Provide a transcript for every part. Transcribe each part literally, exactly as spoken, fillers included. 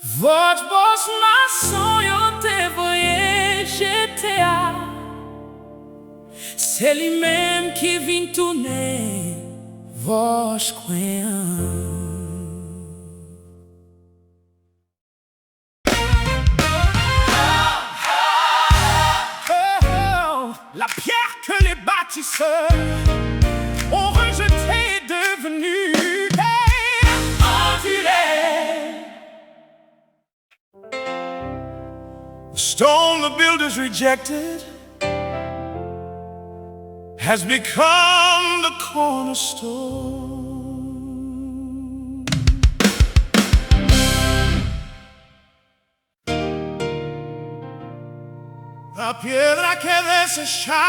Vòch bòs mason yo te voye jete a, se li menm ki vin tounen vòch kwen an. Oh, la pierre que les bâtisseurs ont rejetée est devenue terre. The stone the builders rejected has become the cornerstone. La piedra que desecharon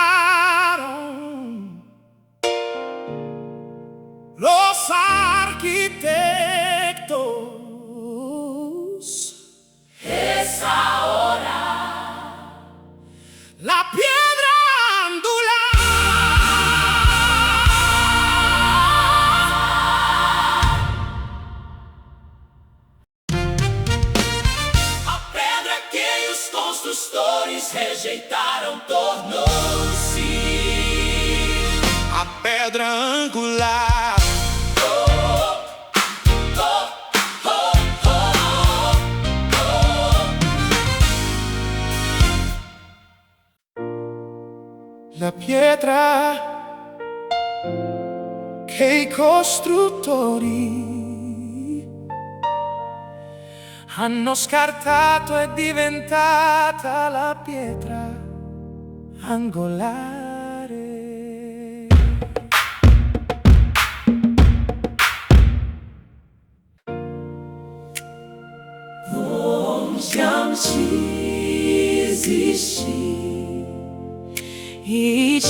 los arquitectos es ahora la piedra angular. A pedra que os construtores rejeitaram tornou-se a pedra angular. La piedra che i costruttori hanno scartato è diventata la pietra angolare. Vamos, vamos desistir. E